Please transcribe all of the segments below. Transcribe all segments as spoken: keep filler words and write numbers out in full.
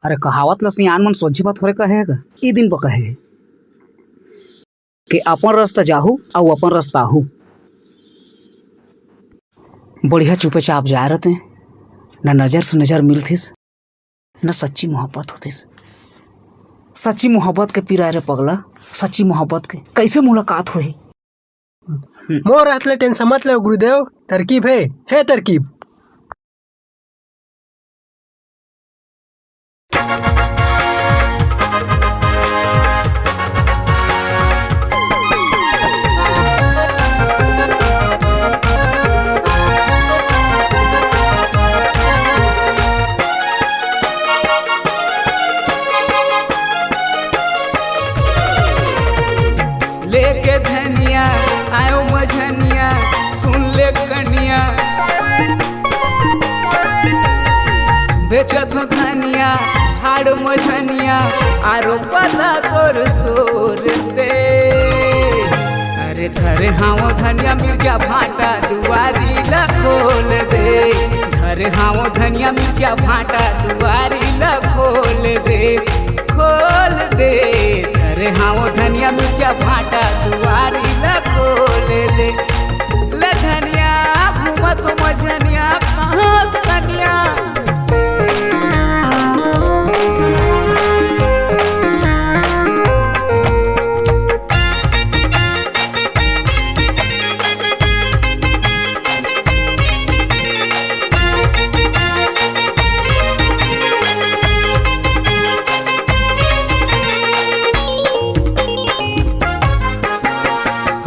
अरे, कहावत ल सियान मन सोझे बात होरे कहे हे गा, ई दिन ब कहे हे कि अपन रस्ता जाहू अउ अपन रस्ता आहू। बढ़िया चुपेचाप जाए रहते, न नजर से नजर मिलथिस, न सच्ची मोहब्बत होतिस। सच्ची मोहब्बत के पीरा रे पगला, सच्ची मोहब्बत के कैसे मुलाकात होही? मोर हाथ ले टेंशन मत ले गुरुदेव, तरकीब हे, हे तरकीब। लेके धनिया आयो मझनिया, सुन ले कनिया। बेचत हो धनिया, ठाड़ मझनिया, आरो पता तोर सोर दे। अरे धरे हाव धनिया मिर्चा भाटा, दुआरी ला खोल दे। धरे हाव धनिया मिर्चा भाटा, दुआरी ला खोल दे, खोल दे। धरे हाव धनिया मिर्चा भाटा, दुआरी ला खोल दे। ले धनिया घूमत हो मझनिया, कहाँ से धनिया?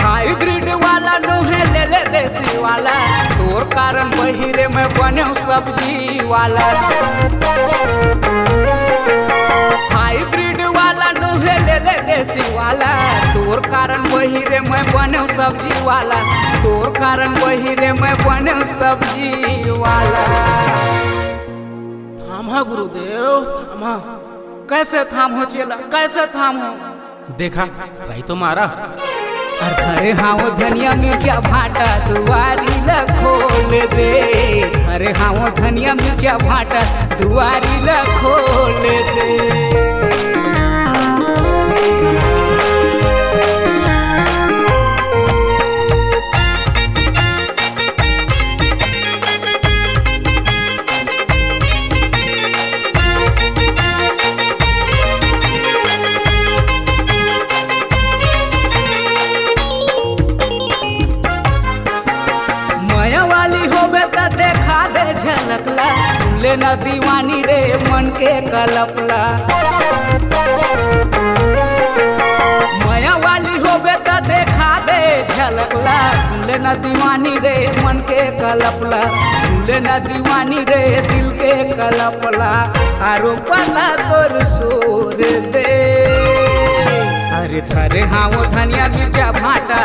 हाइब्रिड वाला नोहे, ले ले देसी वाला। तोर कारण बहिरे मैं बने सब्जी वाला। हाइब्रिड वाला नोहे, ले ले देसी वाला। तोर कारण बहिरे मैं बने सब्जी वाला। तोर कारण बहिरे मैं बने सब्जी वाला। थामा गुरुदेव, थामा। कैसे थाम हो चेला, कैसे थाम हो? देखा, राई तो मारा। अरे धरे हाव धनिया मिर्चा भाटा, दुआरी ला खोल दे। धरे हाव धनिया मिर्चा भाटा, दुआरी ला खोल दे। मया वाली होबे त देखा दे झलक ला, सुन ले न दीवानी रे मन के कलप ला। मया वाली होबे त देखा दे झलक ला, सुन ले न दीवानी रे मन के कलप ला, सुन ले न दीवानी रे दिल के कलप ला। आरो पता तोर सोर दे। अरे धरे हाव धनिया मिर्चा भाटा,